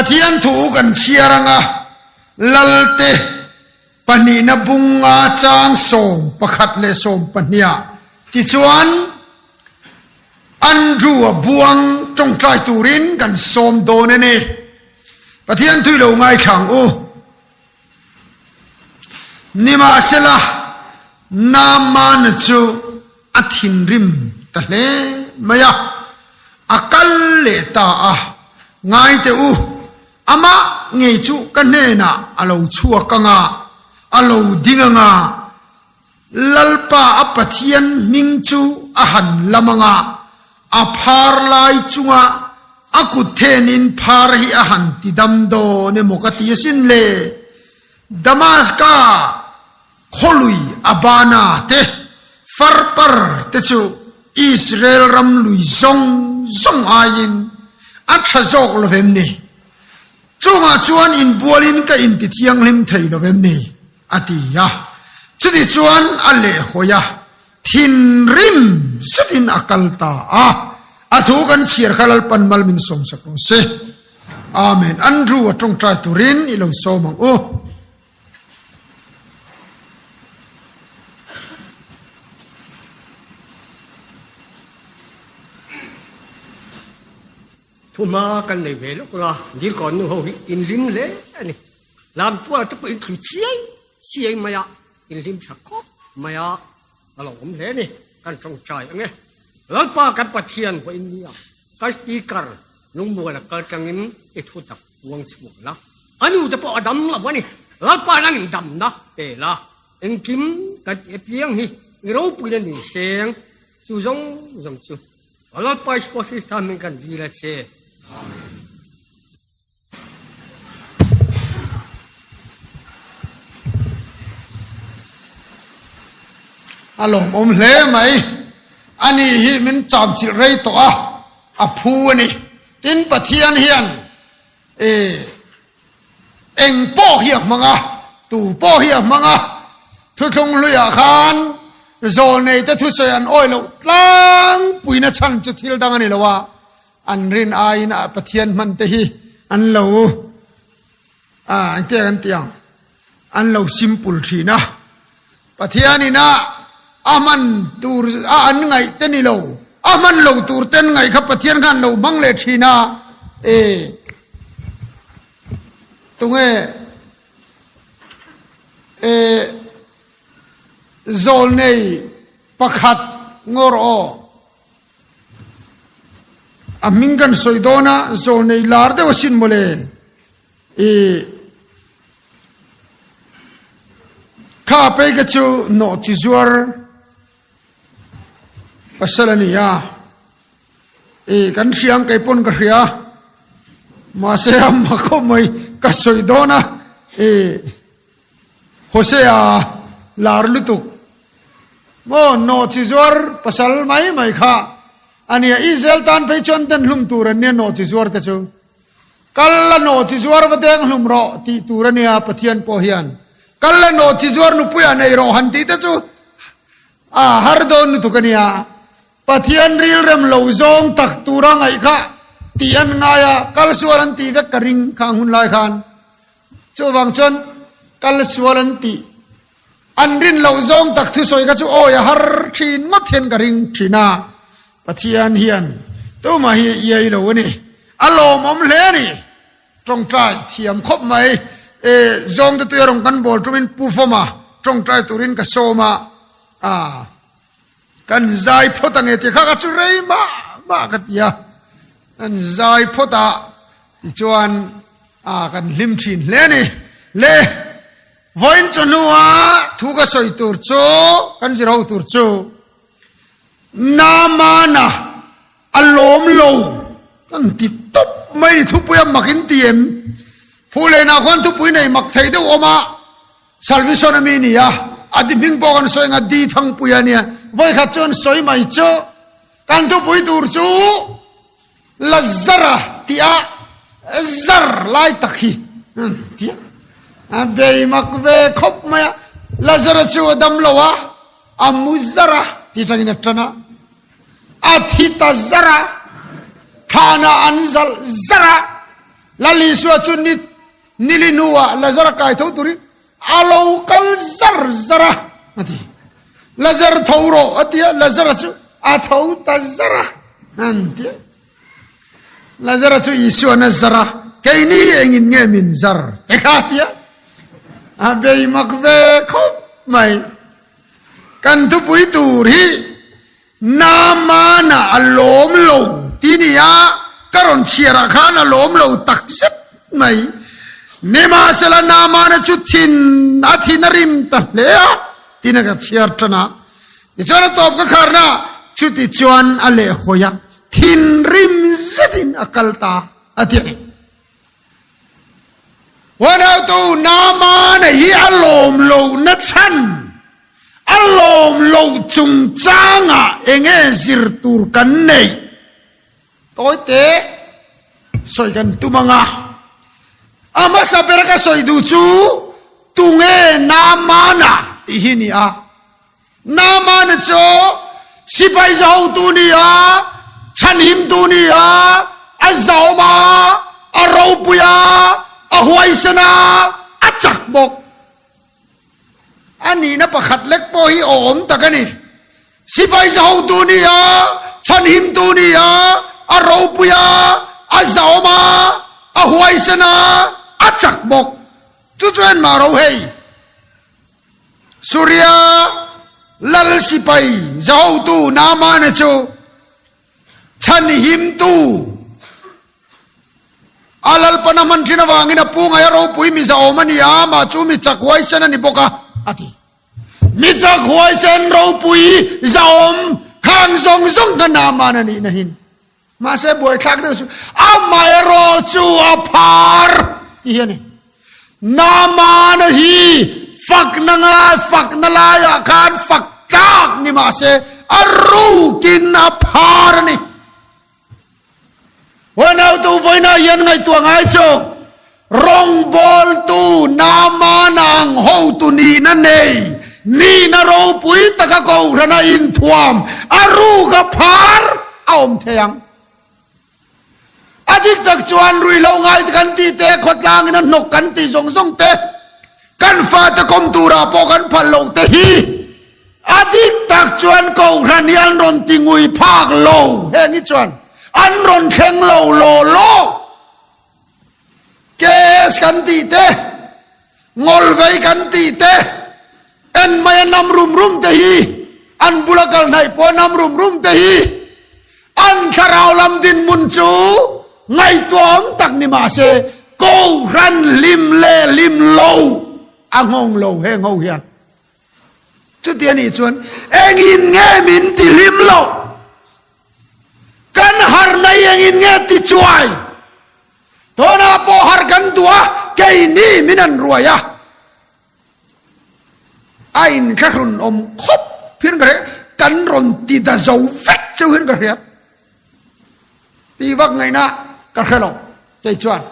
Pathian thu kan chhiar anga Lalte pahnihna bunga chang 11 leh 12ah tichuan Andrew-a buang tawngtai turin kan sawm dawn a ni. Pathian thui lo ngaithla ang u. Nimahsela, Naamana chu a thinrim ta hle mai a, a kal leh ta a, Ngai teh u, amah ngei chu ka hnenah a lo chhuak ang a, a lo ding ang a, Lalpa a Pathian hming chu a han lam ang a, a phar lai chunga a kut thenin phar hi a han ti dam dawn emaw ka ti asin le. Damaska khawlui Abana te, Farpar te chu Israel ram lui zawng zawng aiin a tha zawk lo vem ni? Chungah chuan inbualin ka inti thianghlim thei lo vem ni? a ti a. Chutichuan a lehhawi a, thinrim zetin a kal ta a. A thu kan chhiar kha Lalpan mal min sawmsak rawh se. Amen. Andrew a tawngtai turin i lo sawm ang u. Thuhma kan nei ve lawk la, Dilkawn nu ho hi in hlim hle a ni. Lampuala te pawh in thlu chiai chiai mai a, in hlim tha khawp mai a, a lo awm hle a ni. Kan tawngtai ang e. Lalpa kan Pathian vawiin nia kan Speaker lungmuana kal tangin i thu tak puang chhuak la. A nu te pawh a dam lo a ni. Lalpa nangin damna pe la. Engkim kan tih apiang hi i ropuina ni seng chu zawng zawng chu. Lalpa Isua Krista hming kan dil a che. Amen. A lawmawm hle mai. Ani hi min chamchilh rei tawh a, a phu a ni. Tin, Pathian hian e eng pawh hi a hmang a, tu pawh hi a hmang a. Thuthlung hluiah khan zawlnei te thusawi an awih loh tlangpuina chhan chu thil dang a ni lo a, an rin aiin a Pathian hman te hi an lo a engte kan tih ang an lo simple thin a. Pathian ina a hman tur a an ngaih te ni lo, a hman lo tur ten ngaih kha Pathian khan lo hmang leh thin a, e tunge e zawlnei pakhat ngawr aw a hming kan sawi dawn a zawlnei lar deuh asin mawle e Kha phei ka chu nawh chi zuar pasal a ni a, i kan hria ang kei pawn ka hria mahse a hma khawp mai ka sawi dawn a, i Hosea lar lutuk maw nawh chi zuar pasal mai mai kha a nia, Israel tan phei chuan den hlum tur an nia nawh chi zuar te chu. Kal la nawh chi zuar va deng hlum rawh tih tur a nia Pathian pawh hian kal la nawh chi zuar nupuiah nei rawh han tih te chu a har dawn lutuk a nia. Pathian rilrem lo zawng tak tura ngaih kha tih an ngai a, kal sual an tih vek ka ring khang hun lai khan. Chuvang chuan kal sual an tih an rin loh zawng tak thusawi kha chu awi a har thin ngawt hian ka ring thin a. Pathian hian tumah hi iai lo a ni. A lawmawm hle a ni. Tawngtai thiam khawp mai. E, zawngte tui a rawn kan bawl tumin Pu Vawma tawngtai turin ka sawm a. A, kan zai phawt ange tih kha ka chu rei mah mah ka ti a. Kan zai phawt a, tichuan a kan hlim thin hle a ni. Le, vawiin chawhnua thu ka sawi tur chu, kan zir ho tur chu, Naamana a lawm lo kan ti tawp mai ni thupui a mak in ti em? Phu lehna khuan thupui nei mak thei deuh awm a, Salvison a mi ni a, a di hming pawh kan sawi anga di thangpui a nia, vawikhat chuan sawi mai chu kan thupui tur chu Lazara tih a zar lai tak hi tia a bei mak ve khawp mai a, Lazara chu a dam lo a, a mu zar a ti tangin a tan a, a thi ta zar a, thlanah an zalh zar a. Lal Isua chu ni nili hnuah Lazara kai tho turin a lo kal zar zar a, a ti. Lazar tho rawh a ti a, Lazara chu a tho ta zar a, an ti a. Lazara chu Isuan a zar a, keini engin nge min zar te kha a ti a. A bei mak ve khawp mai. Kan thupui tur hi Naamana a lawm lo ti nia ka rawn chhiar ah khan a lawm lo tak zet mai. Nimahsela Naamana chu thin a thin a rim ta hle a tiin a ka chhiar tan a. Tichuan a tawp ka kharna chuti chuan a lehhawi a, thinrim zetin a kal ta a ti a ni. Huanautu Naamana hi a lawm lohna chhan A lawm loh chungchangah eng nge zir tur kan neih? Tawite sawi kan tum ang a. A hmasa bera ka sawi duh chu tunge Naamana tih hi a ni a. Naamana chu sipai zahotu ni a, chhanhimtu ni a, a zahawm a, a ropui a, a huaisen a, a chak bawk. A nihna pakhat lek pawh hi awm tak a ni. Sipai zahotu ni a, chhanhimtu ni a, a ropui a, a zahawm a, a huaisen a, a chak bawk. Chu chu enmah ro hei. Suria lal sipai zahotu Naamana chu chhanhimtu A Lalpan a hman thin avangin a pu ngaih a ropui mi zahawm a ni a, amah chu mi chak huaisen a ni bawk a, a ti. Mi chak huaisen ropui zahawm khang zawng zawng kha Naaman a nih nahin. Mahse buaithlak deuh chu amaherawh chu a phar ti hi a ni. Naaman hi fakna ngai fakna laiah khan fak tlak ni mahse a rukin a phar a ni. Huanautu vawiinah hian ngaihtuah ngai chu rawngbawltu Naamana ang hotu nihna nei, nihna ropui taka kohhrana inthuam a ruk a phar a awm thei ang. A dik tak chuan ruihhlo ngai te kan tih te, khawtlangin a hnawk kan tih zawng zawng te, kan fate kawm turah pawh kan phal loh te hi A dik tak chuan Kohhran hi an rawn ti ngui phak lo, heng hi chuan an rawn thleng lo law law. KS kan tih te, Ngawlvei kan tih te, en mai a nam rum rum te hi, an bula kal hnaih pawh a nam rum rum te hi, an thlarau lam dinhmun chu ngaihtuahawm tak ni mah se, Kohhran hlim leh hlim lo a nghawng lo heng ho hian. Chuti a nih chuan engin nge min ti hlim lo? Kan harna hi engin nge ti chuai? Tawna pawh har kan duh a, keini min an ruai a. A inthlahrun awm khawp hian ka hria, kan rawn ti da zo vek cheu hian ka hria. Ti vak ngaihna ka hre lo kei chuan.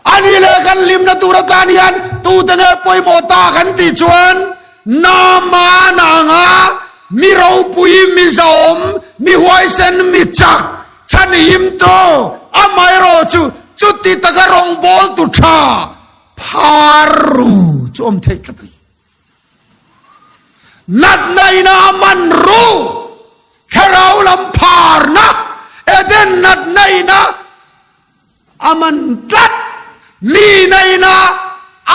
A nih leh kan hlimna tur atan hian tute nge pawimawh ta kan tih chuan Naamana anga mi ropui, mi zahawm, mi huaisen, mi chak, chhanhimtu, amaherawh chu chuti taka rawngbawltu tha phar ru chu awm theih tlat a ni. Natna ina a man ru, thlarau lam pharna, Eden natna ina a man tlat, nihna ina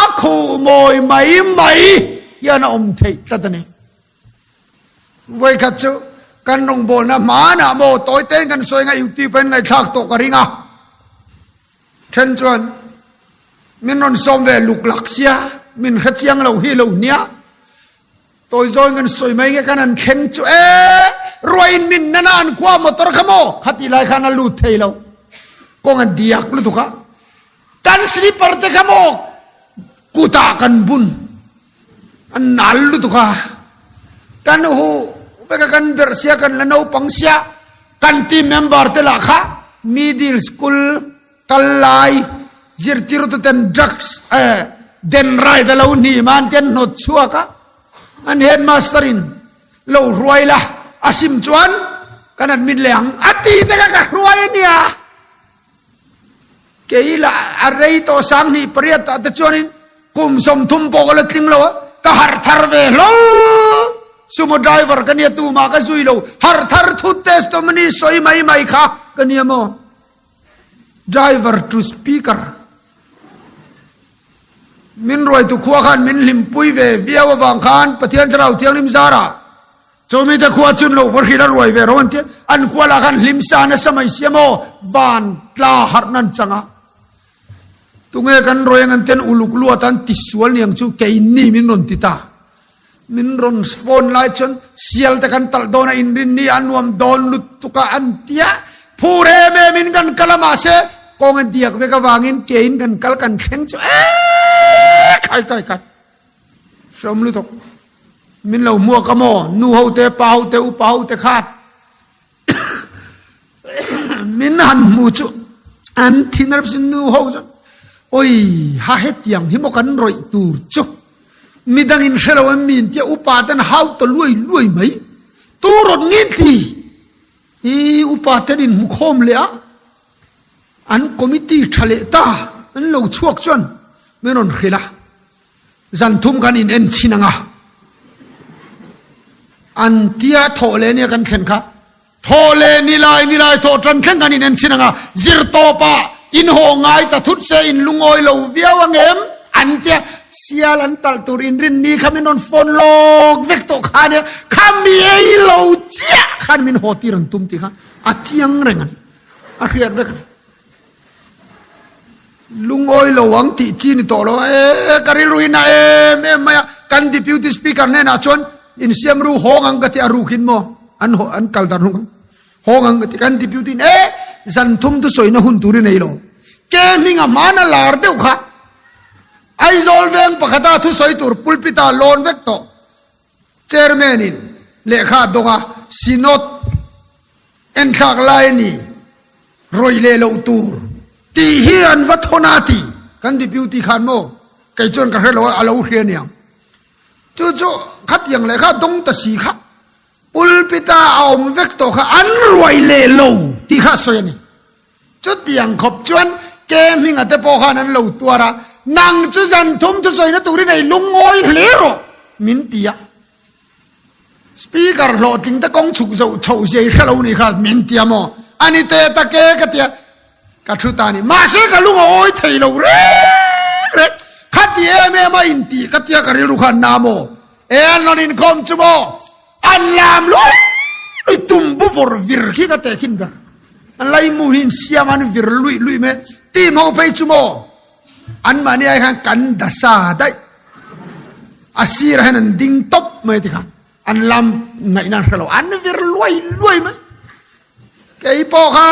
a khuh mawi mai mai hian a awm theih tlat a ni. Vawikhat chu kan rawngbawlna hmanah maw tawi tein kan sawi anga YouTube ah in ngaihthlak tawh ka ring a. Then chuan min rawn sawm ve luk lak sia, min hre chiang lo hi lo nia. Tawi zawi kan sawi mai nge kan an thleng chu e, ruain min nana an khua motor kha maw khati lai khan a lut thei lo. Kawng a diak lutuk a, kan slipper te kha maw kutah kan bun an nal lutuk a, kan hu vek a kan berh sia kan la naupang sia, kan team member te lah kha middle school kal lai zirtirtu ten drugs eh den ride a lo hnim a an ti an hnawt chhuak a, an headmaster in lo hruai la a sim chuan kan admit leh ang a ti te kha ka hruai a nia. Kei lah a rei tawh 28 ah te chuanin kum 30 pawh ka la tling lo a, ka harh thar ve hlawl. Sumo driver ka nia tumah ka zui lo, harh thar thut testimony sawi mai mai kha ka nia maw? Driver to speaker. Min ruaitu khua khan min hlimpui ve viau avang khan Pathian Thlarau Thianghlim zarah chumi te khua chun lo va hrilh a ruai ve rawh an ti a, an khua lah khan hlim sa nasa mai sia maw van tla harh nan chang a. Tunge kan ruai ang an ten uluk luat an ti sual niang chu keini min rawn ti ta. Min rawn phone lai chuan sial te kan talh dawn a inrin ni a nuam dawn lutuk a an ti a, phur em em in kan kal a mahse kawng a diak vek avangin ke in kan kal kan thleng chu eeii khai kai kai hreawm lutuk min lo hmuak a maw nu ho te pa ho te upa ho te khan min han hmu chu an thin a rep sin nu ho chuan oi ha hetiang hi maw kan rawih tur chu midang in hre lo em mi in tia upa ten hau ta luai luai mai tu rawt nge ti hi upa ten in hmu khawm leh a an committee tha leh ta an lo chhuak chuan min rawn hrilh a. Zan thum kan in en chhin ang a, an tia thawh leh nia kan thlen kha. Thawh leh nilai nilai thawh tan thleng kan in en chhin ang a, zir tawp ah in haw ngai ta thut se in lungawi lo viau ang em? An tia sial an talh tur in rin ni kha min rawn phone lawk vek tawh kha nia, kha mi ei lo chiah khan min haw tir an tum tih kha a chiang reng a ni, a hriat vek a ni. Lungawi lo ang tih chi ni tawh lo a, e ka rilru in a em em mai a, kan Deputy Speaker hnenah chuan insiam ru hawng ang ka ti a rukin maw an haw an kal dar hnung ang hawng ang ka ti kan Deputy in e zan thum chu sawina hun tur i nei lo ke hming a hman a lar deuh kha Aizawl veng pakhata thusawi tur pulpit ah lawn vek tawh Chairman in lehkha a dawng a, Synod enthlak lai a ni, rawih leh loh tur tih hi an va thawn a ti. Kan Deputy khan maw kei chuan ka hre lo a, a lo hria aniang. Chu chu khatiang lehkha a dawng ta si kha pulpit a a awm vek tawh kha an ruai leh lo tih kha a sawi a ni. Chutiang khawp chuan ke hminga te pawh khan an lo tuar a, Nang chu zan thum thusawina turin ei lungawi hle rawh, min ti a. Speaker hlawhtling te kawng chhuk zoh chhoh zia i hre lo nih kha, min ti a maw? A ni te tak e ka ti a, ka thu ta a ni. Mahse ka lung a awi thei lo reng reng, khati em em a intih ka tia ka rilru khan na maw? E an rawn inkhawm chu maw? An lam lui lui tum bu vawr vir khi ka teh khin ber. An laimu hi in siam an vir lui lui mai. Team ho phei chu maw an mahni ai khan kan dasa daih. A sirah hian an ding tawp mai ti khan an lam ngaihna an hre lo. An vir luai luai mai. Kei pawh kha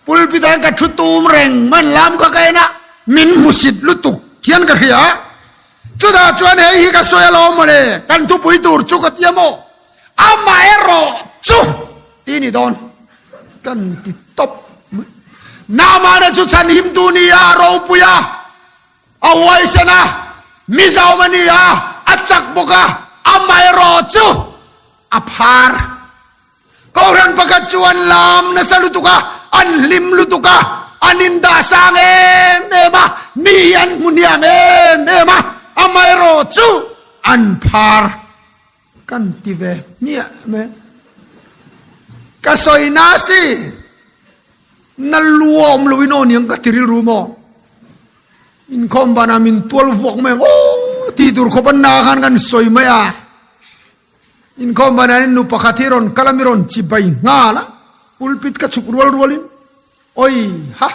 pulpit ah hian ka thu tum reng mai an lam kha ka en a min hmusit lutuk hian ka hria. Chutah chuan hei hi ka sawi alawm mawle, kan thupui tur chu ka ti a maw? Amaherawh chu ti ni dawn kan ti tawp mai. Naamana chu chhanhimtu ni a, a ropui a, a huaisen a, Mizoam a ni a, a chak bawk a, amaherawh chu a phar. Kohhran pakhat chu an lam nasa lutuk a, an hlim lutuk a, an indah sang em em a, mi hi an hmu hniam em em a, amaherawh chu an phar kan ti ve hmiah mai. Ka sawi na si, na lu a awm loin aw niang ka ti rilru maw? Inkhawm banah min tual vuak mai ang aw tih tur khawp a na khan kan sawi mai a. Inkhawm banah in nu pakhat hi rawn kal a mi rawn chi bai nghal a, pulpit ka chhuk rual rual in oi ha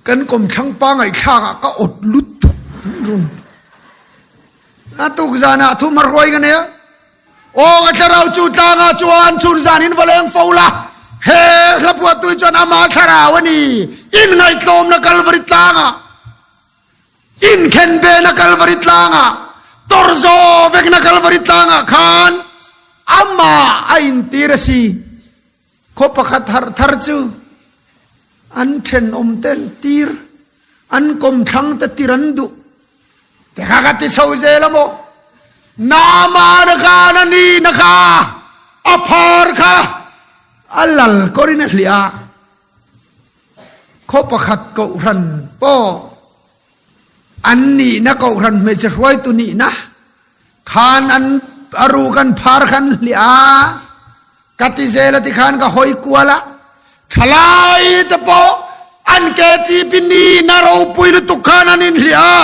kan kawmthlang pa ngaihthlak ah ka awt lut tuk rawn ti a tuk zan ah thu hma hruai ka nei a aw ka thlarau chu tlang ah chuan chhun zan in va leng fo la he hla puah tui chuan ama thlarau a ni in ngaihtlawm na Kalvari tlang ah Inkhenbehna Kalvari tlangah, tawrzaw vekna Kalvari tlangah khan amah a intir a si. Khaw pakhat harh thar chu an thenawm te an tir, an kawmthlang te tir an duh. Te kha ka ti chho zel a maw? Naamana khan a nihna kha a phar kha a lal kawrin a hliah a. Khaw pakhat kohhran pawh an nihna kohhran hmeichhe hruaitu nihna khan an a ruk an phar khan hliah a, ka ti zel a ti khan ka hawi kual a, thalai te pawh an KTP nihna ropui lutuk khan an inhliah a,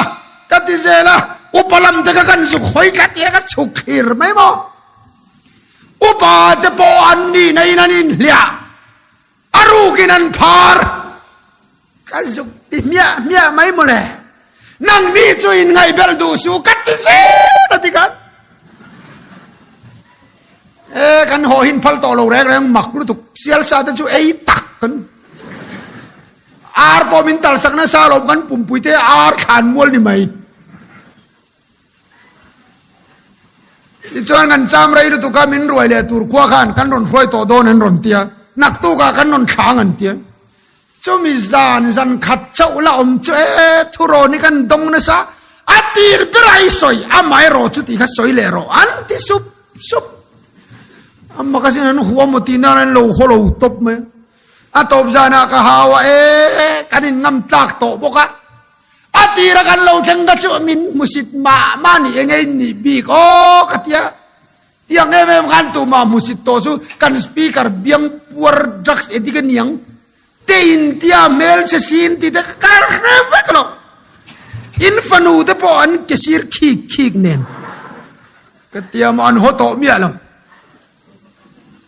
ka ti zel a, upa lam te kha kan zuk hawi tlat hi a ka chhuk thlir mai maw? Upa te pawh an nihna in an inhliah. A rukin an phar. Ka zuk ti hmiah hmiah mai mawle. Nangni chu in ngaihbel duh suh ka ti zel a ti khan. E kan haw hin phal tawh lo reng reng mak lutuk sial sa te chu ei tak kan ar pawh min tal sak nasa lo kan pumpui te ar thlan mual ni mai. Tichuan kan cham rei lutuk a, min ruai leh tur khua khan kan rawn hruai tawh dawn an rawn ti a, naktukah kan rawn thlang an ti a. Chumi zan zan khat chauh la awm chu e, thurawn hi kan dawng nasa, a tir ber a i sawi, amaherawh chu tih kha sawi leh rawh an ti sup sup. Amma ka sin an huam maw tih nan an lo haw lo tawp mai a. A tawp zanah ka hau a, e, kan inngam tlak tawh bawk a. A tira kan lo thleng ka chu min hmusit mah mah ni enge in nih bik aw ka tia. Tiang em em khan tumah hmusit tawh chu kan speaker biang puar drugs addict a niang te in tia hmel che sin ti te ka hre vek lo. In fanu te pawh an ke sir khik khik nen ka tia maw an haw tawh miah lo.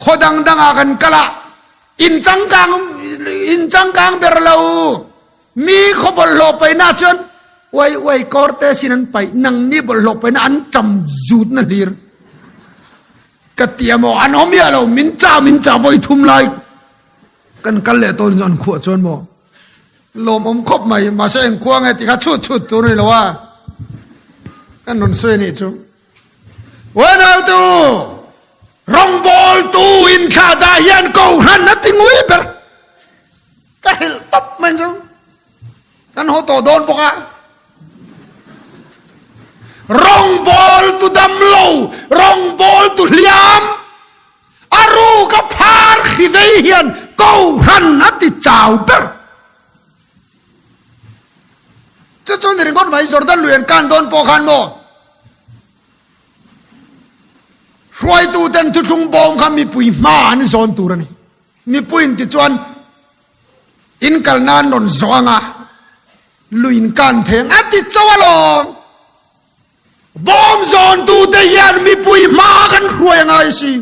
Khaw dang dangah kan kal a in changkang in changkang ber lo. Mi khaw bawlhhlawh paihna chuan uai uai kawr te sin an paih, nangni bawlhhlawh paihna an ṭam zutna hlir. Ka ti a maw, an awm miah lo, min chah min chah vawi thum lai kan kal leh tawn chu an khuah chuan maw lawmawm khawp mai, mahse eng khua nge ti kha chhut chhut tur a ni lo a, kan rawn sawi a nih chu. Uanautu, rawngbawltu inthlah dah hian Kohhran a ti ngui ber. Ka hrilh tawp mai chu. Kan haw tawh dawn bawk a. Rawngbawltu dam lo, rawngbawltu hliam, a ruk a phar hri vei hian Kohhran a ti chau ber. Chu chu ni ringawt mai Jordan lui an kan dawn pawh khan maw hruaitu ten thuthlung bawm kha mipui hma an zawn tur a ni. Mipui in ti chuan in kal nan rawn zawh anga lui in kan thei ang a ti chauh alawm. Bawm zawn tu te hian mipui hma kan hruai a ngai si.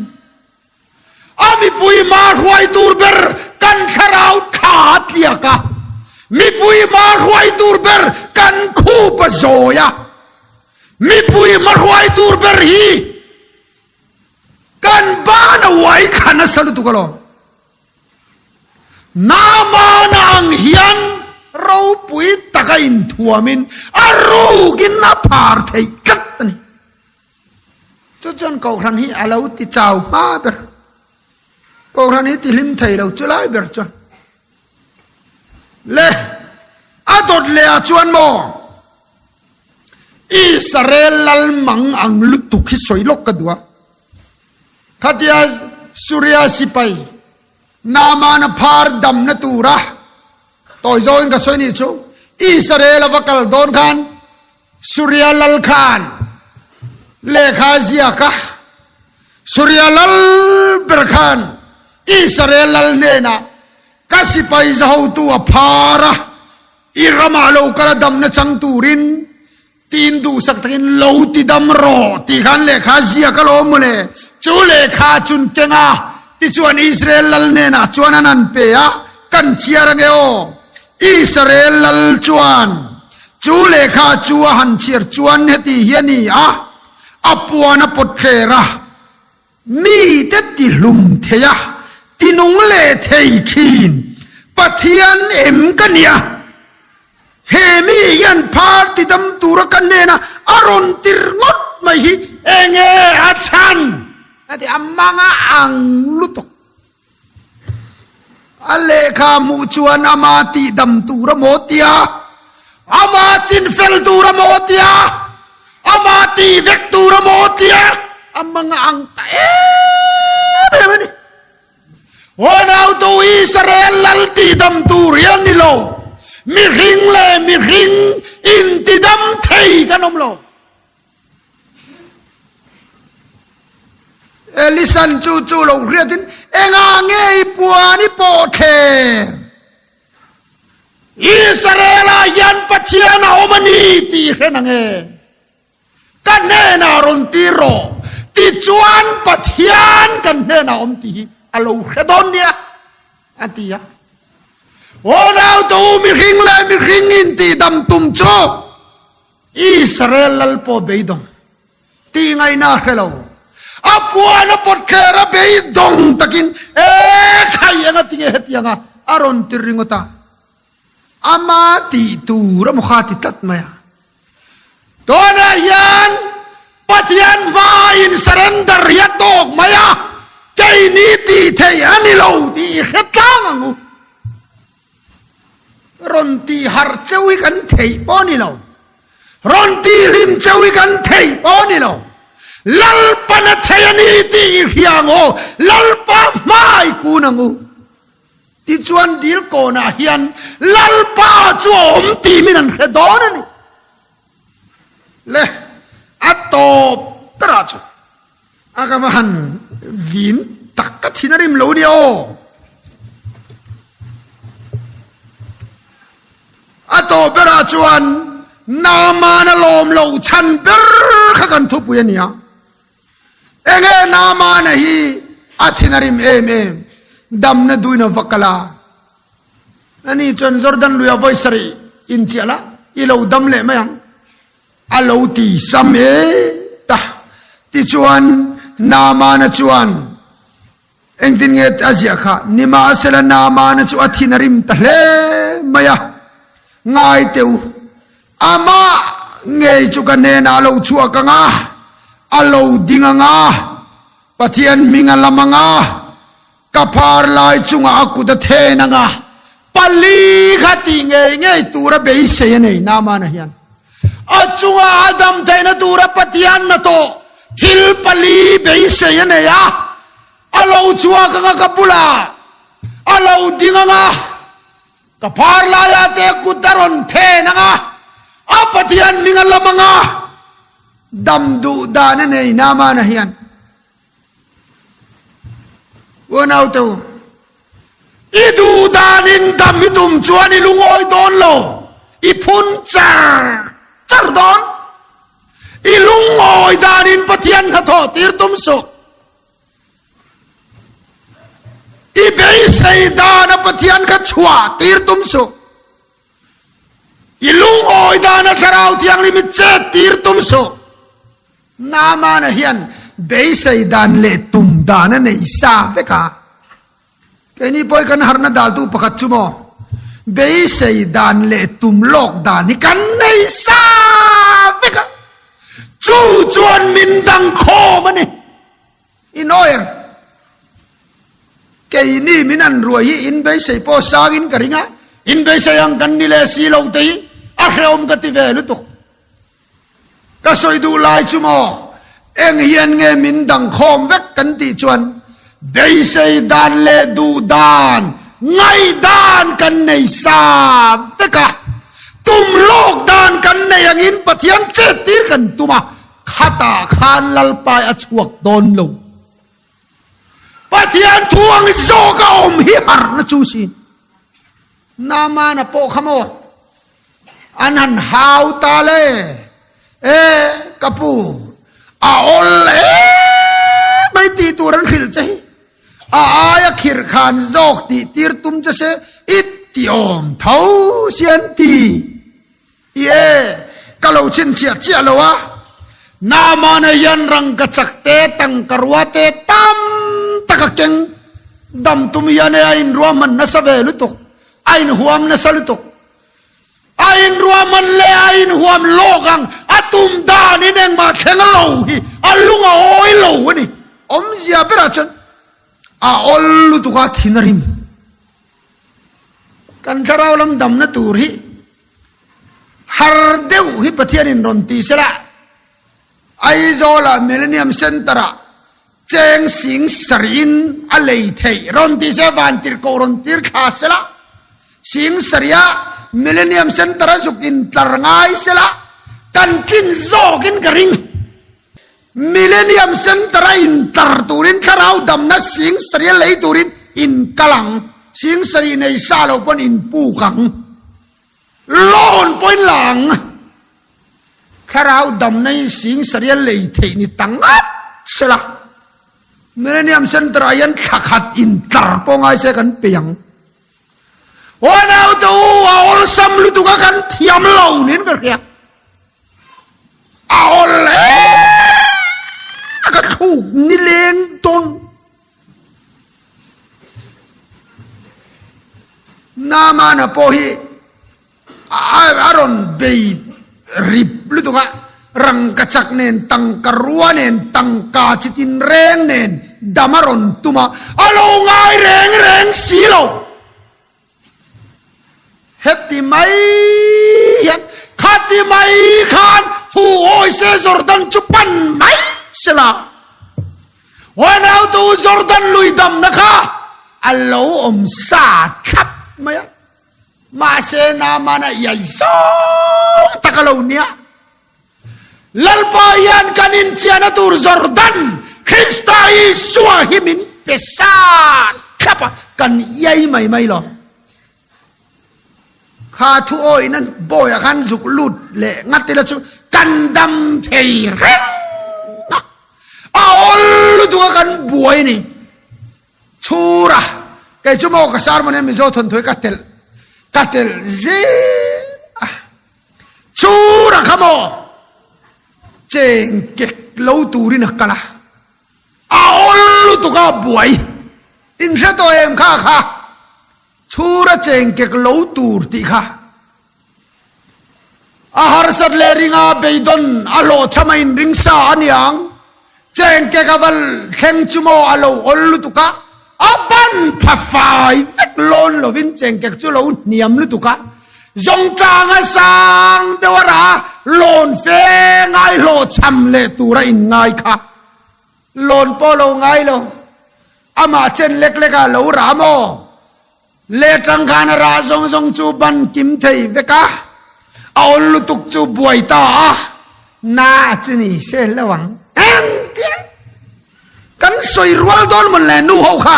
A mipui hma hruai tur ber kan thlarau thla a tliak a, mipui hma hruai tur ber kan khup a zawi a, mipui hma hruai tur ber hi kan ban a uai thla nasa lutuk alawm. Naamana ang hian ropui taka inthuamin a rukin a phar theih tlat a ni. Chu chuan Kohhran hi a lo ti chau hma ber. Kohhran hi ti hlim thei lo chu lai ber chuan. Le, a dawt leh ah chuan maw Israel lal mang ang lutuk hi sawi lawk ka duh a. Khatia Suria sipai Naamana phar damna tura tawi zawngin ka sawi nih chu Israel a va kal dawn khan Suria lal khan lehkha a ziak a, Suria lal ber khan Israel lal hnenah, Ka sipai zahotu a phar a, i ramah lo kal a damna chang turin tiin duhsak takin lo ti dam rawh tih khan lehkha a ziak alawm mawle. Chu lehkha chun keng a, tichuan Israel lal hnenah chuan an han pe a, Kan chhiar ange aw. Israel lal chuan chu lehkha chu a han chhiar chuan heti hi a ni a, a puan a pawt thler a, mite ti hlum thei a, ti nung leh thei thin Pathian em ka nia? He mi hian phar ti dam tura ka hnena a rawn tir ngawt mai hi enge a chhan? A ti a, manga ang lutuk. A lehkha hmuh chuan ama tihdam tur a maw tia, ama chinfel tur a maw tia, ama tih vek tur a maw tia, a manga ang ta em em a ni. Unautu Israel lal tihdam tur hi an ni lo. Mihring leh mihring intidam thei kan awm lo. Elisan chu chu lo hriatin engah nge i puan i pawh thleng? Israel-ah hian Pathian a awm a ni tih hre na nge? Ka hnenah rawn tir rawh, tichuan Pathian kan hnenah awm tih hi a lo hre dawn nia, a ti a. Aw naute u, mihring leh mihring intihdam tum chu Israel lal pawh beidawng tih ngaihna a hre lo. A puan a pawt thler a beidawng takin, E khai eng a ti nge hetianga a rawn ti ringawt a. Ama tih tur a maw kha ti tlat mai a. Tunah hian Pathian hmain surrender hi a tawk mai a, keini tih theih a ni lo tih i hre tlang ang u. Rawn tih harh cheu hi kan theih pawh a ni lo. Rawn tih hlim cheu hi kan theih pawh a ni lo. Lalpan a thei a ni tih i hria ang aw, Lalpa hmai kun ang u. Tichuan dil kawnah hian Lalpa chu a awm tih min an hre dawn a ni. Le, a tawp berah chu a ka va han vin tak ka thin a rim lo nia aw. A tawp berah chuan Naamana lawm loh chhan ber kha kan thupui a nia. Enge Naamana hi a thin a rim em em, damna duin a va kal a. Ani chuan Jordan lui a vawi sarih inchiah la, i lo dam leh mai ang, a lo ti sam e ta. Tichuan Naamana chuan engtin nge a ziah kha, Nimahsela Naamana chu a thin a rim ta hle mai a, ngai teh u, Amah ngei chu ka hnenah a lo chhuak ang a, a lo ding ang a, Pathian hming a lam ang a, ka phar lai chungah a kut a then ang a, pali kha tih ngei ngei tura beisei a nei Naamana hian. A chunga a dam theihna tura Pathian hnathawh thil pali beisei a nei a, a lo chhuak ang a ka bulah a lo ding ang a, Ka phar laia te kut a rawn then ang a, a Pathian hming a lam ang a, dam duh dan a nei Naamana hian. Unaute u, i duh danin dam i tum chuan i lungawi dawn lo, i phun char char dawn. I lungawi danin Pathian hnathawh tir tum suh. I beisei dana Pathian kha chhuah tir tum suh. I lungawi dana Thlarau Thianghlim i chet tir tum suh. Naamana hian beisei dan leh tum dan a nei sa vek a. Keini pawh hi kan harhna daltu pakhat chu maw? Beisei dan leh tum lawk dan hi kan nei sa vek a. Chu chuan min dang khawm a ni. I nawi ang. Keini min an ruai hi in beisei pawh sangin ka ring a, in beisei ang kan ni leh si lo te hi a hrehawm ka ti ve lutuk. Ka sawi duh lai chu maw, eng hian nge min dang khawm vek kan tih chuan beisei dan leh duh dan, ngaihdan kan nei sa vek a, tum lawk dan kan nei angin Pathian chettir kan tum a, Khatah khan Lalpai a chhuak dawn lo. Pathian thu ang zawk a awm hi harhna chu si. Naamana pawh kha maw an han hau ta le. E ka pu, a awl em mai tih tur an hrilh che hi. A aia khirh khan zawk tih tir tum che se i ti awm tho si an ti. I e, ka lo chhinchhiah chiah lo a, Naamana hian rangkachak te, tangkarua te tam tak a keng. Dam tum hian e a inruahman nasa ve lutuk, a inhuam nasa lutuk. A inruahman leh a inhuam lawk ang, a tum danin engmah thleng lo hi a lung a awi lo a ni. Awmzia berah chuan a awl lutuk a, thin a rim. Kan thlarau lam damna tur hi har deuh hi Pathianin rawn ti sela, Aizawla Millennium Centre-ah. Cheng sing sarihin a lei theih rawn ti se van tirhkoh rawn tir thla sela, sing sariha Millennium Centre a zuk in tlar ngai sela kan tlin zawkin ka ring. Millennium Centre a in tlar turin thlarau damna sing sarih a lei turin in kal ang, sing sarih nei sa lo pawn in puk ang, loan pawhin la ang. Thlarau damna hi sing sarih a lei theih ni ta ngat sela, Millennium Centre ah hian thla khat in tlar pawh ngai se kan pe ang. Aw naute u, a awlsam lutuk a kan thiam lo niin ka hria. A awl em a ka thluk nileng dawn. Namana pawh hi a rawn bei rip lutuk a, rangkachak nen, tangka rua nen, tangka chi tin reng nen dam a rawn tum a, a lo ngai reng reng si lo. Heti mai hian khati mai khan thu awi se Jordan chu pan mai sela. Huanautu Jordan lui damna kha a lo awm sa thlap mai a. Mahse Naamana iai zawng tak a lo nia. Lalpa hian kan inchiahna tur Jordan, Krista Isua hi min pe sa thlap a, kan iai mai mai lo. Kha thu awihna bawiah khan zuk lut leh ngat ila chu kan dam thei reng a, a awl lutuk a kan buai ni. Chhur a, kei chu maw ka sermon hian Mizo thawnthu hi ka telh ka telh zel a. Chhur a kha maw cheng kek lo turin a kal a, a awl lutuk a buai. In hre tawh em kha kha chhur a cheng kek lo tur tih kha. A harsat leh ringa beidawn a hlawhchham a inring sa a niang. Chengkek a va thleng chu maw a lo awl lutuk a, a ban pha fai vek lawn lovin chengkek chu lo hniam lutuk a, zawngtang a sang deuh a rah a, lawn fe ngai hlawhchham leh tur a inngai kha. Lawn pawh lo ngai lo, amah chen lek lek a lo rah maw? Le tangkhan a rah zawng zawng chu ban kim thei vek a, a awl lutuk chu buai ta a, na chu ni se lo ang. Engtia kan sawi rual dawn mawn le nu ho kha,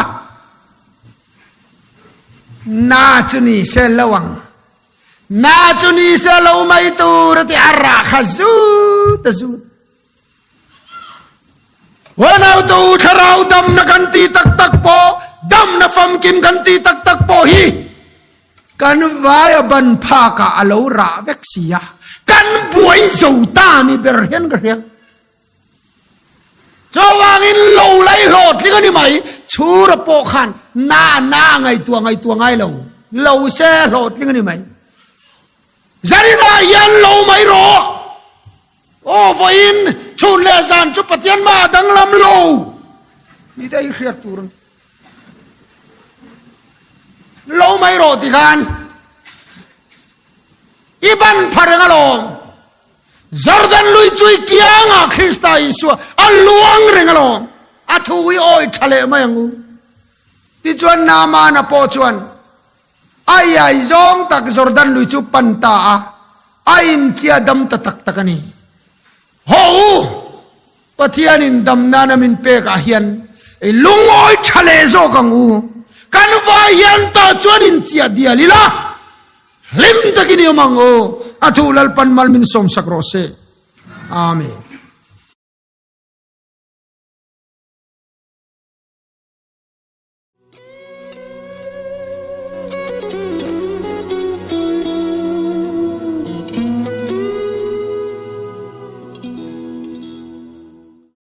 na chu ni se lo ang, na chu ni se lo mai tur a ti a rah kha zut a zut. Huanautu thlarau damna kan ti tak tak pawh, damna famkim kan ti tak tak pawh hi kan vai a ban phakah a lo rah vek si a, kan buai zo ta ni ber hian ka hria. Chuvangin lo lai hlawhtling a ni mai, chhura pawh khan na na ngaihtuah ngaihtuah ngai lo, lo se hlawhtling a ni mai. Zarinah hian lo mai rawh. Aw vawiin chhun leh zan chu Pathian mah a danglam lo ni te hi hriat tur a ni. Lo mai rawh ti khan i ban pha reng alawm. Jordan lui chu i kiangah Krista Isua a luang reng alawm. A thu hi awi tha leh mai ang u. Tichuan Naamana pawh chuan A iai zawng tak Jordan lui chu pan ta a, a inchia dam ta tak tak a ni. Haw u! Pathianin dam nana min pek ah hian i lungawi tha leh zawk ang u. Kan vai hian tah chuan inchia dial ila, hlim takin i awm ang u. A thu Lalpan mal min sawmsak rawh se. Amen.